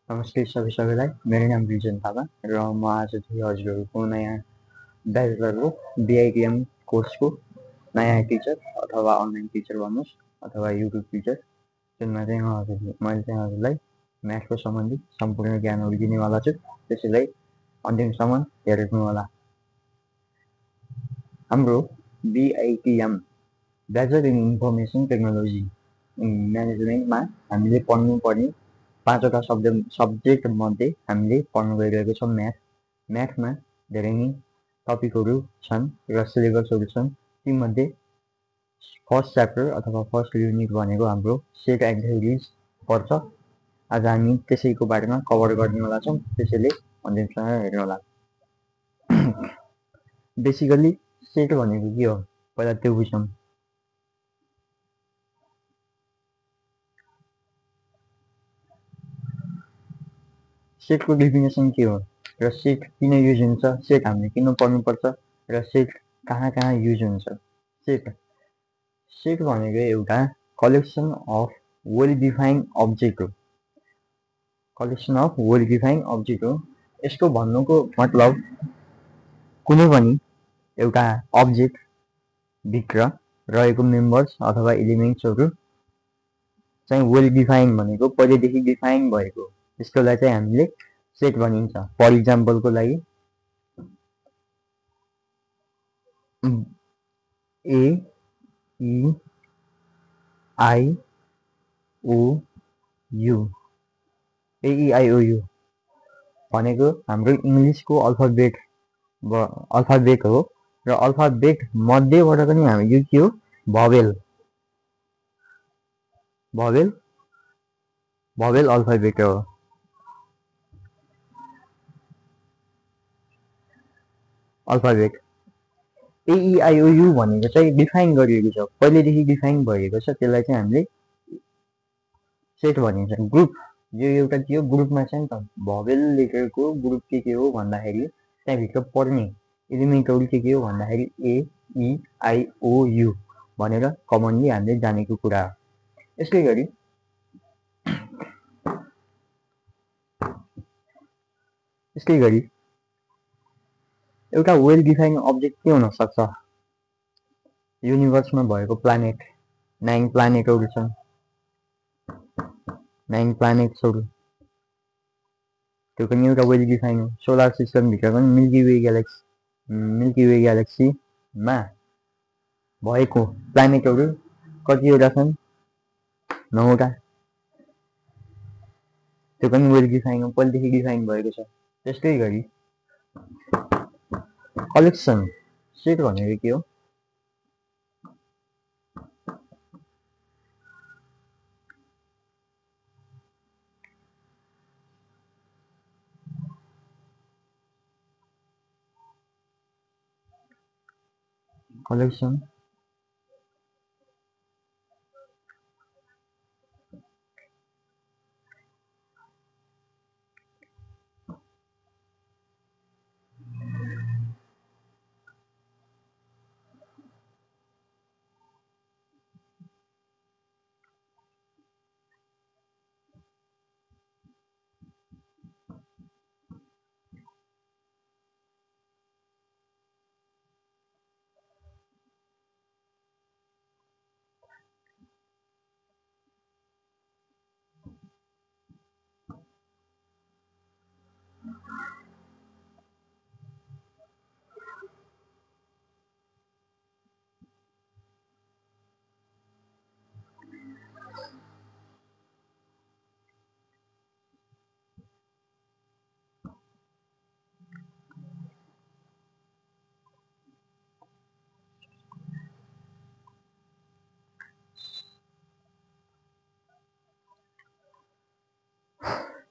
नमस्ते सबैलाई मेरो नाम रिजन थापा र म आज चाहिँ हजुरहरूको नयाँ ब्याचलरको बिआइटिएम कोर्सको नयाँ टिचर अथवा अनलाइन टिचर भन्नुहोस् अथवा युट्युब टिचर जुनमा चाहिँ मैले चाहिँ हजुरलाई म्याथको सम्बन्धी सम्पूर्ण ज्ञानहरू दिनेवाला छु। त्यसैलाई अन्तिमसम्म हेर्नु होला। हाम्रो BITM bachelor in information technology म्यानेजमेन्टमा हामीले पढ्नुपर्ने 5वटा सब्जेक्ट मध्ये हामीले पढ्न गइरहेको छौँ म्याथमा धेरै नै टपिकहरू छन् र सिलेबसहरू छन्। तीमध्ये फर्स्ट च्याप्टर अथवा फर्स्ट युनिट भनेको हाम्रो सेट एक्टिभिटिज पर्छ। आज हामी त्यसैको बारेमा कभर गर्नेवाला छौँ, त्यसैले अन्तिमसम्म हेर्नु होला। बेसिकली सेट भनेको के हो पहिला त्यो बुझौँ। सेटको डेफिनेसन के हो र सेट किन युज हुन्छ, सेट हामीले किन पढ्नुपर्छ र सेट कहाँ कहाँ युज हुन्छ। सेट भनेको एउटा collection of well defined object हो। यसको भन्नुको मतलब कुनै पनि एउटा अब्जेक्ट भित्र रहेको मेम्बर्स अथवा एलिमेन्ट्सहरू चाहिँ वेल डिफाइन्ड भनेको पहिलेदेखि डिफाइन भएको, त्यसकोलाई चाहिँ हामीले सेट भनिन्छ। फर इक्जाम्पलको लागि AEIOU भनेको हाम्रो इङ्ग्लिसको अल्फाबेट हो र अल्फाबेट मध्येबाट पनि यो के हो भवेल अल्फाबेट हो। अल्फाबेट AEIOU भनेको चाहिँ डिफाइन गरिएको छ, पहिलेदेखि डिफाइन भएको छ, त्यसलाई चाहिँ हामीले सेट भनिन्छ। ग्रुप यो एउटा के हो, ग्रुपमा चाहिँ नि त भवेल लेटरको ग्रुप के हो भन्दाखेरि त्यहाँभित्र पर्ने एलिमेन्टहरू के हो भन्दाखेरि AEIOU भनेर कमनली हामीले जानेको कुरा हो। यसै गरी एउटा वेल डिफाइन्ड अब्जेक्ट के हुन सक्छ, युनिभर्समा भएको प्लानेट 9 प्लानेटहरू छन्, 9 प्लानेट्सहरू त्यो पनि एउटा वेल डिफाइन्ड हो। सोलर सिस्टमभित्र पनि मिल्की वे ग्यालेक्सीमा भएको प्लानेटहरू कतिवटा छन्, 9वटा, त्यो पनि वेल डिफाइन्ड हो, पहिलेदेखि डिफाइन भएको छ। त्यस्तै गरी कलेक्सन सेट भनेको के हो, कलेक्सन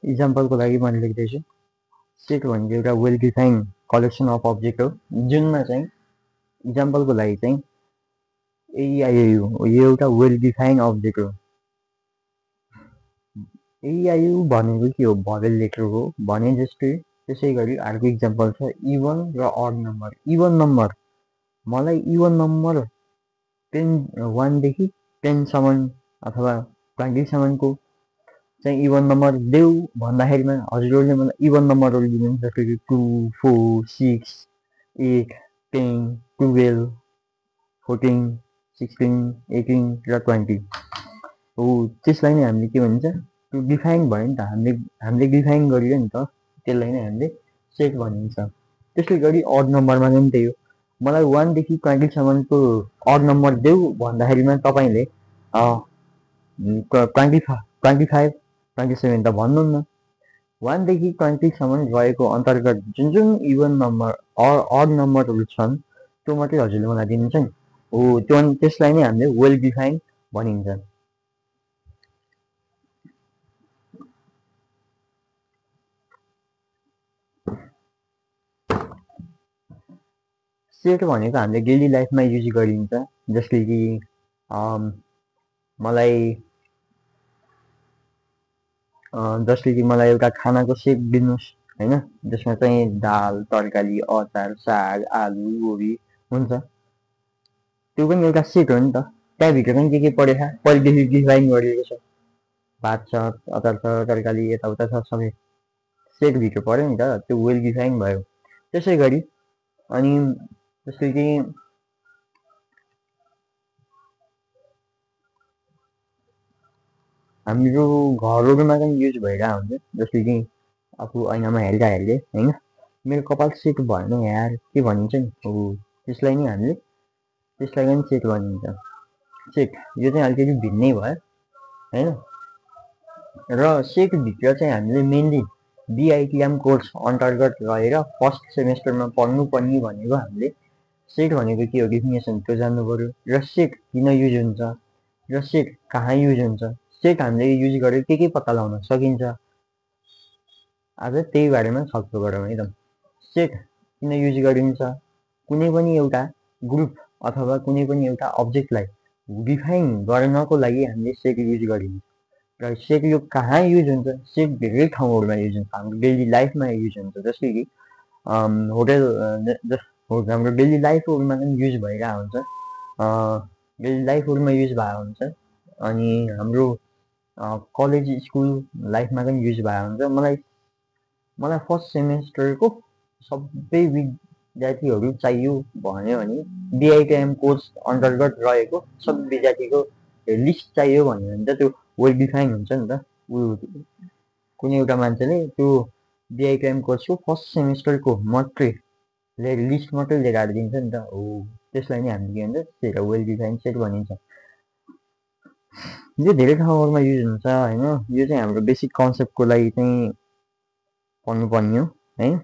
इक्जाम्पलको लागि मैले लेख्दैछु। सेट भनेको एउटा well defined collection of object हो, जुनमा चाहिँ इक्जाम्पलको लागि चाहिँ AEIOU यो एउटा वेल डिफाइन्ड अब्जेक्ट हो। AEIOU भनेको के हो, भवेल लेटर हो भने जस्तै। त्यसै गरी अर्को इक्जाम्पल छ इभन र अड नम्बर। इभन नम्बर, मलाई इभन नम्बर 1 देखि 10 सम्म अथवा 20 सम्मको चाहिँ इभन नम्बर देऊ भन्दाखेरिमा हजुरहरूले मलाई इभन नम्बरहरू दिनुहुन्छ, जस्तो कि 2, 4, 6, 8, 10, 12, 14, 16, 18 र 20 हो। त्यसलाई नै हामीले के भनिन्छ, त्यो डिफाइन भयो नि त, हामीले डिफाइन गरियो नि त, त्यसलाई नै हामीले सेट भनिन्छ। त्यसै गरी अड नम्बरमा पनि त्यही हो, मलाई 1 देखि 20 सम्मको अड नम्बर देऊ भन्दाखेरिमा तपाईँले 25, 27 त भन्नुहुन्न। 1 देखि 20 सम्म रहेको अन्तर्गत जुन जुन इभन नम्बर अड नम्बरहरू छन् त्यो मात्रै हजुरले मलाई दिनुहुन्छ नि हो, त्यसलाई नै हामीले वेल डिफाइन भनिन्छ। सेट भनेको हामीले डेली लाइफमा युज गरिन्छ, जस्तै कि मलाई एउटा खानाको सेट दिनुहोस् होइन, जसमा चाहिँ दाल, तरकारी, अचार, साग, आलु, गोबी हुन्छ, त्यो पनि एउटा सेट हो नि त। त्यहाँभित्र पनि के परेछ पहिलेदेखि डिफाइन गरिएको छ, भात छ, अचार छ, तरकारी यताउता छ, सबै सेटभित्र पऱ्यो नि त, त्यो वेल डिफाइन भयो। त्यसै गरी अनि जस्तै कि हाम्रो घरहरूमा पनि युज भइरहेको हुन्छ, जस्तै कि आफू ऐनामा हेर्दा होइन, मेरो कपाल सेट भएन यार के भनिन्छ नि हो, त्यसलाई नि हामीले त्यसलाई पनि सेट भनिन्छ। सेट यो चाहिँ अलिकति भिन्नै भयो होइन। र सेटभित्र चाहिँ हामीले मेनली बिआइटिएम कोर्स अन्तर्गत रहेर फर्स्ट सेमेस्टरमा पढ्नुपर्ने भनेको हामीले सेट भनेको के हो डेफिनेसन त्यो जान्नु पर्यो, र सेट किन युज हुन्छ, र सेट कहाँ युज हुन्छ, सेट हामीले युज गरेर के पत्ता लगाउन सकिन्छ, आज त्यही बारेमा छलफल गरौँ है त। सेट किन युज गरिन्छ, कुनै पनि एउटा ग्रुप अथवा कुनै पनि एउटा अब्जेक्टलाई डिफाइन गर्नको लागि हामीले सेट युज गरिन्छ। र सेट यो कहाँ युज हुन्छ, सेट धेरै ठाउँहरूमा युज हुन्छ, हाम्रो डेली लाइफमा युज हुन्छ, जस्तै कि हाम्रो डेली लाइफहरूमा पनि युज भइरहेको हुन्छ, डेली लाइफहरूमा युज भएको हुन्छ, अनि हाम्रो कलेज स्कुल लाइफमा पनि युज भएको हुन्छ। मलाई फर्स्ट सेमेस्टरको सबै विद्यार्थीहरू चाहियो भन्यो भने बिआइटिएम कोर्स अन्तर्गत रहेको सबै विद्यार्थीको लिस्ट चाहियो भन्यो भने त त्यो वेल डिफाइन हुन्छ नि त। कुनै एउटा मान्छेले त्यो बिआइटिएम कोर्सको फर्स्ट सेमेस्टरको मात्रै लिस्ट मात्रै लिएर आएर दिन्छ नि त हो, त्यसलाई नै हामीले के भन्छ सेट वेल डिफाइन सेट भनिन्छ। यो धेरै ठाउँहरूमा युज हुन्छ होइन, यो चाहिँ हाम्रो बेसिक कन्सेप्टको लागि चाहिँ पढ्नुपर्ने हो है।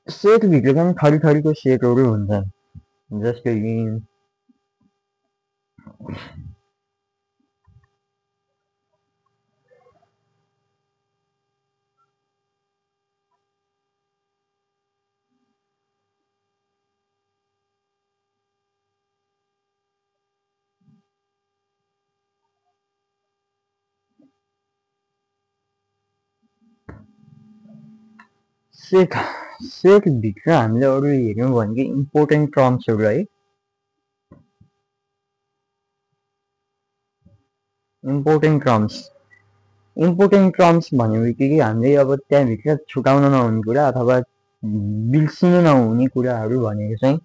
सेटभित्र पनि थरीको सेटहरू हुन्छन्, जस्तै कि सेटभित्र हामीले अरू हेऱ्यौँ भने इम्पोर्टेन्ट टर्म्सहरू है, इम्पोर्टेन्ट टर्म्स भनेपछि कि हामीले अब त्यहाँभित्र छुटाउन नहुने कुरा अथवा बिर्सिनु नहुने कुराहरू भनेको चाहिँ,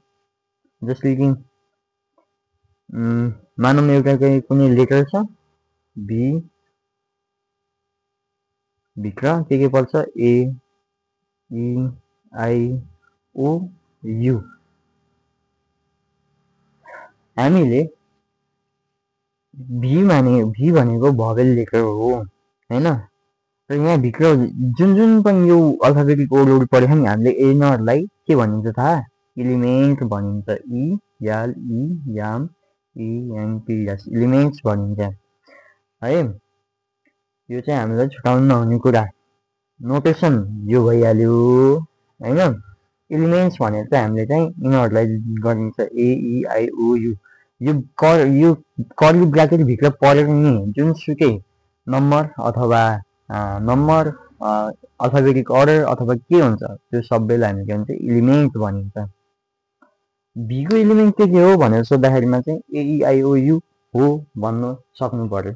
जस्तै कि मानौँ एउटा कुनै लेटर छ, भी भित्र के पर्छ, ए ई आई ओ यु। हामीले भी भनेको भवेल लेटर हो होइन, र यहाँभित्र जुन पनि यो अल्फाबेटिक वर्डहरू पढेको नि हामीले यिनीहरूलाई के भनिन्छ थाहा, इलिमेन्ट भनिन्छ, ELEMENTS इलिमेन्ट्स भनिन्छ है। यो चाहिँ हामीलाई छुटाउनु नहुने कुरा, नोटेसन यो भइहाल्यो होइन। इलिमेन्ट्स भनेर चाहिँ हामीले चाहिँ यिनीहरूलाई गरिन्छ AEIOU, यो कर्ली ब्राकेटभित्र परेर नि जुनसुकै नम्बर अथवा अल्फाबेटिक अर्डर अथवा के हुन्छ त्यो सबैलाई हामी के भन्छ इलिमेन्ट भनिन्छ। भीको इलिमेन्ट के हो भनेर सोद्धाखेरिमा चाहिँ AEIOU हो भन्न सक्नु पर्यो।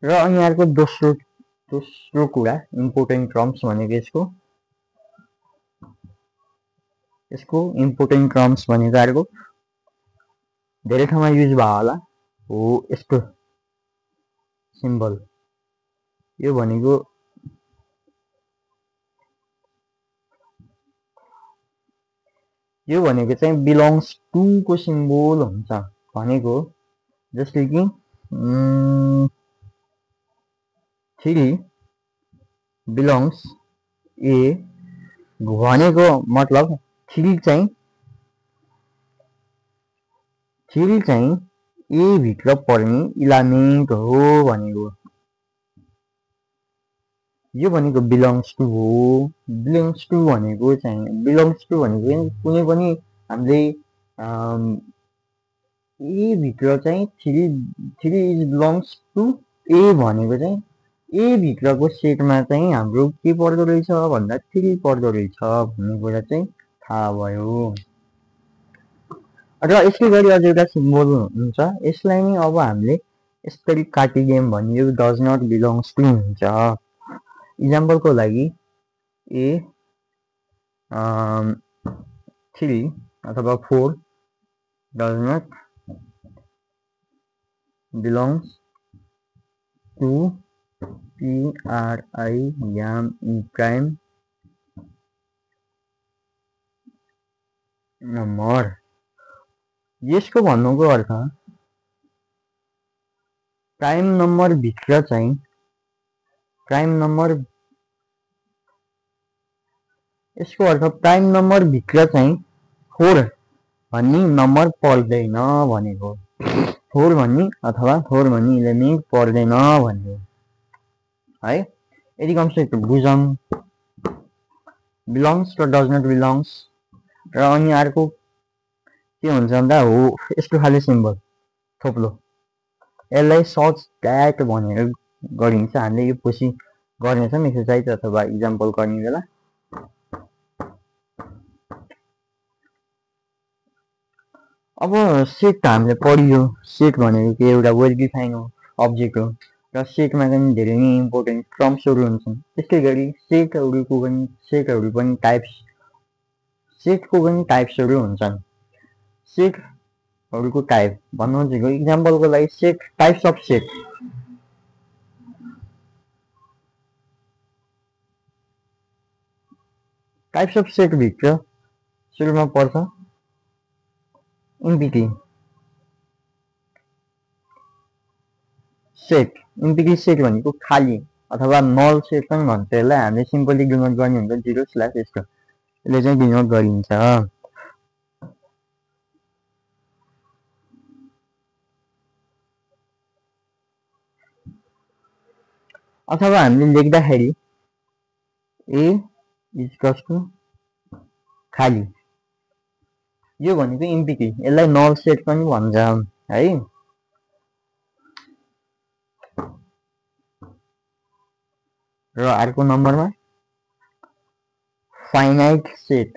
र अनि अर्को दोस्रो कुरा इम्पोर्टेन्ट टर्म्स भनेको यसको इम्पोर्टेन्ट टर्म्स भनेको अर्को धेरै ठाउँमा युज भयो होला हो यस्तो सिम्बल यो भनेको चाहिँ बिलोङ्स टु को सिम्बल हुन्छ भनेको जस्तै कि 3 बिलोङ्स ए भनेको मतलब 3 चाहिँ ए भित्र पर्ने इलिमेन्ट हो भनेको यो भनेको बिलोङ्स टु हो बिलोङ्स टु भनेको कुनै पनि हामीले ए भित्र चाहिँ 3 इज बिलोङ्स टु ए भनेको चाहिँ ए भित्रको सेटमा चाहिँ हाम्रो के पर्दो रहेछ भन्दा 3 पर्दो रहेछ भन्ने कुरा चाहिँ थाहा भयो र यसकै गरी अझ एउटा सिम्बल हुन्छ यसलाई नै अब हामीले यसरी काटिदियौँ भने यो डज नट बिलोङ्स टु हुन्छ इक्जाम्पलको लागि ए 3 अथवा 4 does not belongs to PRIM prime number यसको भन्नुको अर्थ प्राइम नम्बर भित्र चाहिँ यसको अर्थ प्राइम नम्बर भित्र चाहिँ 4 भन्ने नम्बर पर्दैन भनेको 4 भन्ने अथवा 4 भन्ने इलिमेन्ट पर्दैन भनेको है यदि कन्सेप्ट बुझौँ बिलोङ्स र डज नट बिलोङ्स र अनि अर्को के हुन्छ भन्दा हो यस्तो खाले सिम्बल थोप्लो यसलाई सच द्याट भनेर गरिन्छ हामीले यो पछि गर्नेछौँ एक्सर्साइज अथवा इक्जाम्पल गर्ने बेला अब सेट हामीले पढियो सेट भनेको के एउटा वेल डिफाइन अब्जेक्ट हो र सेटमा चाहिँ धेरै नै इम्पोर्टेन्ट टर्म्सहरू हुन्छन् त्यसै गरी सेटहरूको पनि टाइप्सहरू हुन्छन् सेटहरूको टाइप भन्नु खोजेको इक्जाम्पलको लागि सेट टाइप्स अफ सेट भित्र सुरुमा पर्छ इम्पिटी सेट भनेको खाली अथवा नल सेट पनि भन्छ यसलाई हामीले सिम्पली डिनोट गर्ने हुन्छ 0/ यस्तो यसले चाहिँ डिनोट गरिन्छ अथवा हामीले लेख्दाखेरि ए इक्वल्स टु खाली यो भनेको इम्पिटी यसलाई नल सेट पनि भन्छ है र अर्को नम्बरमा फाइनाइट सेट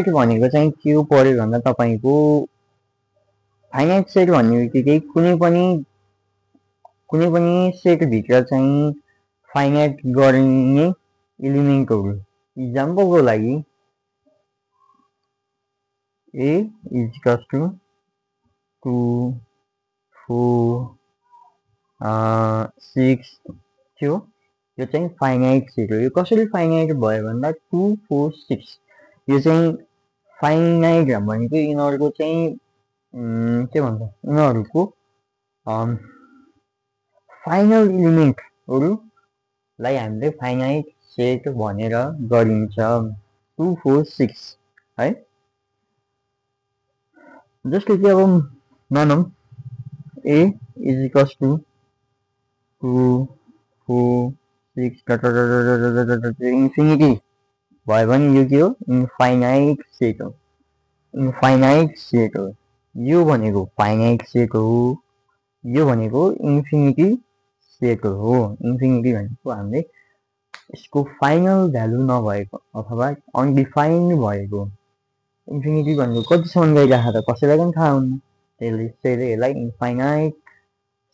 भनेको चाहिँ के हो पर्यो भन्दा तपाईको फाइनाइट सेट भन्ने बित्तिकै कुनै पनि सेट भित्र चाहिँ फाइनाइट गरिने एलिमेन्टहरू इक्जाम्पलको लागि ए इक्वल्स टु 2 4 6 थियो यो चाहिँ फाइनाइट सेट हो यो कसरी फाइनाइट भयो भन्दा 2 4 6 यो चाहिँ फाइनाइट भनेको यिनीहरूको चाहिँ के भन्छ यिनीहरूको फाइनल इलिमेन्टहरूलाई हामीले फाइनाइट सेट भनेर गरिन्छ 2 4 6 है जसले कि अब मानौँ ए इज इक्वल्स टु 2 4 6 इन्फिनिटी भयो भने यो के हो इन्फाइनाइट सेट हो यो भनेको फाइनाइट सेट हो यो भनेको इन्फिनिटी सेट हो इन्फिनिटी भनेको हामीले यसको फाइनल भ्यालु नभएको अथवा अनडिफाइन्ड भएको इन्फिनिटी भनेको कतिसम्म गइरहेको त कसैलाई पनि थाहा हुन्न, त्यसले यसलाई इन्फाइनाइट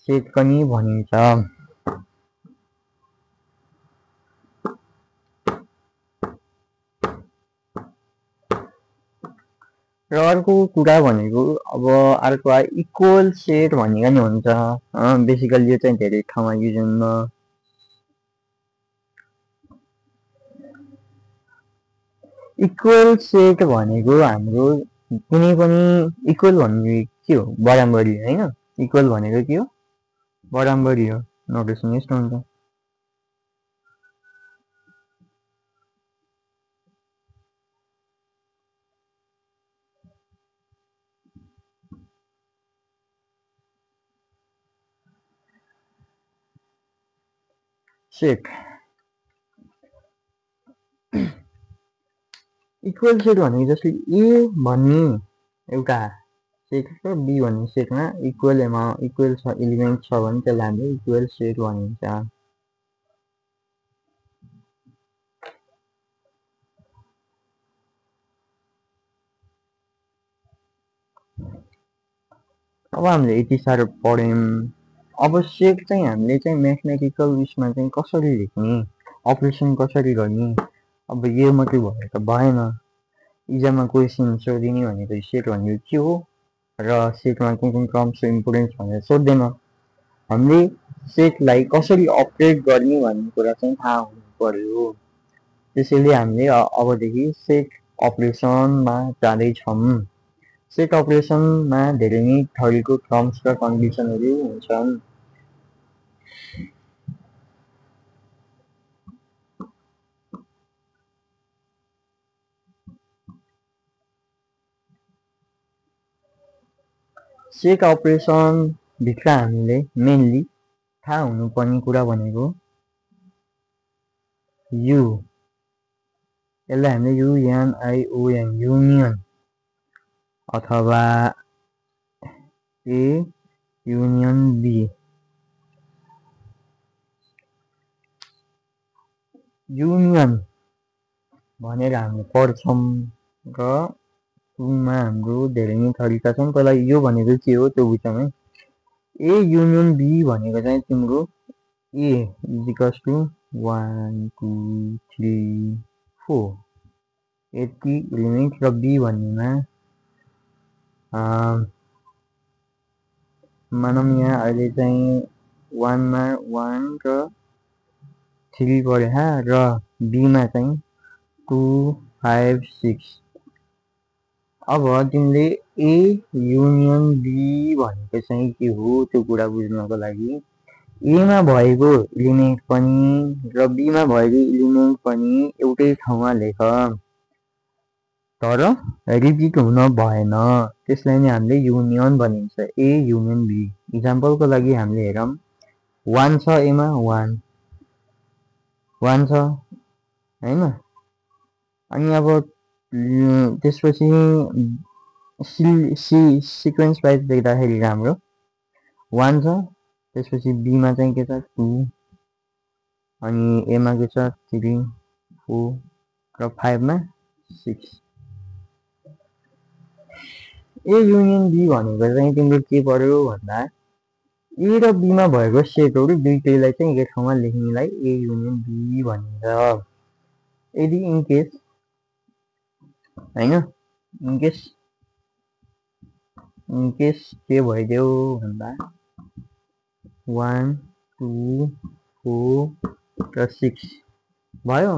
सेट पनि भनिन्छ। र अर्को कुरा भनेको अब अर्को इक्वल सेट भनेको नि हुन्छ। बेसिकली यो चाहिँ धेरै ठाउँमा युज हुन्न। इक्वल सेट भनेको हाम्रो कुनै पनि इक्वल भनेको के हो? बराबरी होइन। इक्वल भनेको के हो? बराबरी हो। नोटेसन यस्तो हुन्छ। सेट इक्वल सेट भनेको जस्तै ए भन्ने एउटा सेट र बी भन्ने सेटमा इक्वल एलिमेन्ट छ भने त्यसलाई हामीले इक्वल सेट भनिन्छ। अब हामीले यति साह्रो पढ्यौँ। अब सेट चाहिँ हामीले चाहिँ म्याथमेटिकल उयसमा चाहिँ कसरी लेख्ने, अपरेसन कसरी गर्ने, अब यो मात्रै भएर त भएन। इक्जाममा क्वेसन सोधिने भनेको सेट भनेको के हो र सेटमा कुन टर्म्स इम्पोर्टेन्स भनेर सोध्दैन। हामीले सेटलाई कसरी अपरेट गर्ने भन्ने कुरा चाहिँ थाहा हुनु पर्यो। त्यसैले हामीले अबदेखि सेट अपरेसनमा जाँदैछौँ। सेट अपरेसनमा धेरै नै थरीको टर्म्स र कन्डिसनहरू हुन्छन्। सेट अपरेसन भित्र हामीले मेनली थाहा हुनुपर्ने कुरा भनेको यु, यसलाई हामीले युएनआइओएन युनियन अथवा ए युनियन बी, युनियन भनेर हामीले पढ्छौँ र टुमा हाम्रो धेरै नै तरिका छन्। पहिला यो भनेको के हो त्यो बुझ्छौँ है। ए युनियन बी भनेको चाहिँ तिम्रो ए इजिकल्स टु 1 2 3 4 यति एलिमेन्ट र बी भन्नेमा मानौँ यहाँ अहिले चाहिँ 1 मा 1 र 3 पढे र बी मा चाहिँ 2 5 6। अब तिमीले ए युनियन बी भनेको चाहिँ के हो त्यो कुरा बुझ्नको लागि एमा भएको एलिमेन्ट पनि र बीमा भएको एलिमेन्ट पनि एउटै ठाउँमा लेख, तर रिपिट हुन भएन। त्यसलाई नै हामीले युनियन भनिन्छ, ए युनियन बी। इक्जाम्पलको लागि हामीले हेरौँ 1 छ एमा 1 छ होइन। अनि अब त्यसपछि सिक्वेन्स वाइज देख्दाखेरि राम्रो 1 छ, त्यसपछि बीमा चाहिँ के छ 2, अनि एमा के छ 3 4 र 5 मा 6। ए युनियन बी भनेको चाहिँ तिम्रो के पर्यो भन्दा ए र बीमा भएको सेटहरू दुईटैलाई चाहिँ एक ठाउँमा लेख्नेलाई ए युनियन बी भनिन्छ। यदि इनकेस होइन, इनकेस के भइदियो भन्दा 1 2 4 र 6 भयो,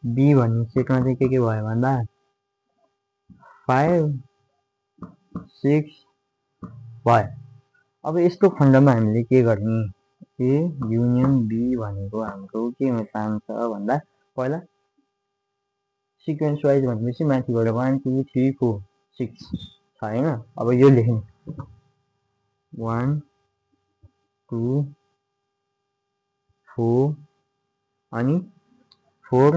बी भन्ने सेटमा चाहिँ के भयो भन्दा 5 6 भयो। अब यस्तो खण्डमा हामीले के गर्ने, ए युनियन बी भनेको हाम्रो के हुन चाहन्छ भन्दा पहिला सिक्वेन्स वाइज भनेपछि माथिबाट 1 2 3 4 6 छ होइन। अब यो लेख्ने 1 2 4 अनि 4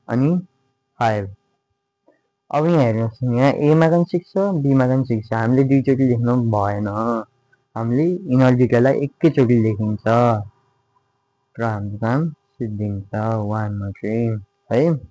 अनि 5। अब यहाँ हेर्नुहोस्, यहाँ एमा पनि 6 छ बीमा पनि 6 छ। हामीले दुईचोटि लेख्नु भएन, हामीले यिनीहरू दुईटालाई एकैचोटि लेखिन्छ र हाम्रो काम सिद्धिन्छ वानमा चाहिँ है।